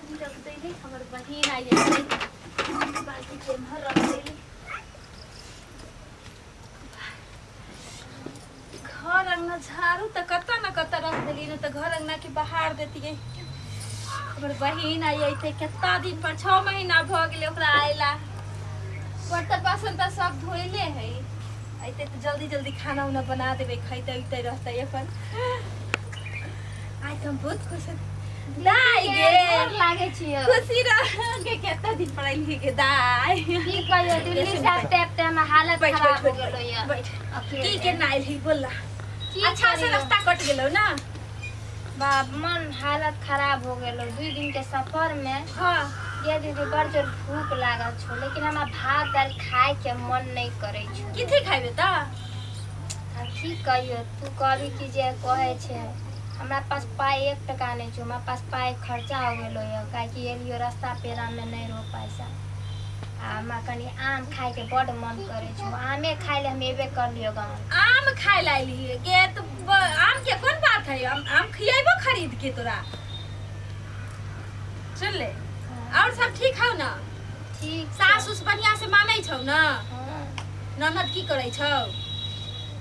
बाल्टी रख देली, हमर बहिन आई जेतै। बाल्टी के एम्हर रख देली। घर अंगना झाड़ू तऽ कतऽ न कतऽ रख देली, ने तऽ घर अंगना के बहार देतियै। हमर बहिन आई अइतै कतना दिन पर, 6 महीना भऽ गेलै ओकरा अयला। बर्तन बासन तऽ सब धोइले है। अइतै तऽ जल्दी जल्दी खाना उना बना देबै, खैतै उइतै रहतै अपन। आइ तऽ हम बहुत खुश हती। दाइ गे, गोर लागै छियै। खुशी रह गे, कतना दिन पर अइली गे दाइ। की कहियो, दिल्ली से आबते आबते हमर हालत बैठ खराब बैठ हो गेलो बैठ ये। बैठ। अकेले। की केना अइली बोल। की अच्छा से करियो? रास्ता कट गेलौ ना? बाप, मन हालत खराब हो गेलो 2 दिन के सफर में। ये दीदी, बड़ जोर भूख लागल छो, लेकिन हमरा भात दाल खाए के मन नहीं करे छो। कथी खाइबे तऽ? आब की कहियो, तू कहबी कि जे कहे छै। हमरा पास पाइ 1 टका नहीं छो। हमरा पास पाइ खर्चा हो गेलो ये, काहेकि एलियो रास्ता पेरा में नहीं रहो पैसा। आ हमरा कनी आम खाए के बड मन करे छो। आमे खाए ले हम एबे करलियो गाँव। आम खाय ला अइली गे? तऽ आम के कोन बात है, आम आम खियेबो खरीद के तोरा। सुन ले, और सब ठीक हौ ना? ठीक। सास उस बढ़िया से मानै छौ ना? हाँ। ननद की करै छौ?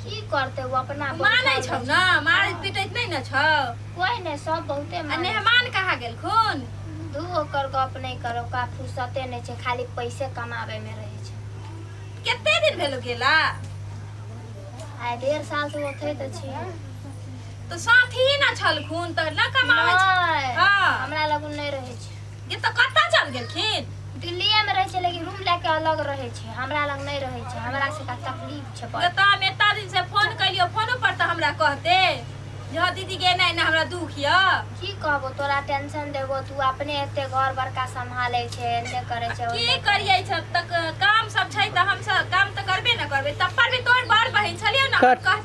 की करते, वो अपना मानै बैठल छौ छै। ना? मारैत पीटैत नहि ने छौ? कोई नहीं, सब बहुते आ मानै। मेहमान कहाँ गेलखुन? दू, ओकर गप नहीं करो, ओकरा फुर्सते नहीं छै, खाली पैसे कमाबे में रहे छै। कते दिन भेलो गेला? आइ 1.5 साल से ओथे तऽ छी। तऽ साथी ना छलखुन तऽ न कमाबै छै? नहि। हाँ। हमरा लगन नहीं रहे छै। गे, तऽ कतऽ चल गेलखिन? दिल्लीए में रहे छै, लेकिन रूम लए के अलग रहे छै। हमरा लग नहीं रहे छै। हमरा से का तकलीफ छै गे बड़। तऽ हम एता दिन से फोन कलियो, फोनो पर तऽ हमरा कहते जे हँ दीदी के एना एना हमरा दुख यऽ। की कहबो, तोरा टेंशन देबो, तू अपने एते घर बड़का सम्हाले छै, एने करे छै, की ओने। करियै सब तक काम सब छै तऽ हमसब काम तऽ करबे न करबै, तब पर भी तोर बड़ बहिन छलियौ ना। कट। कह।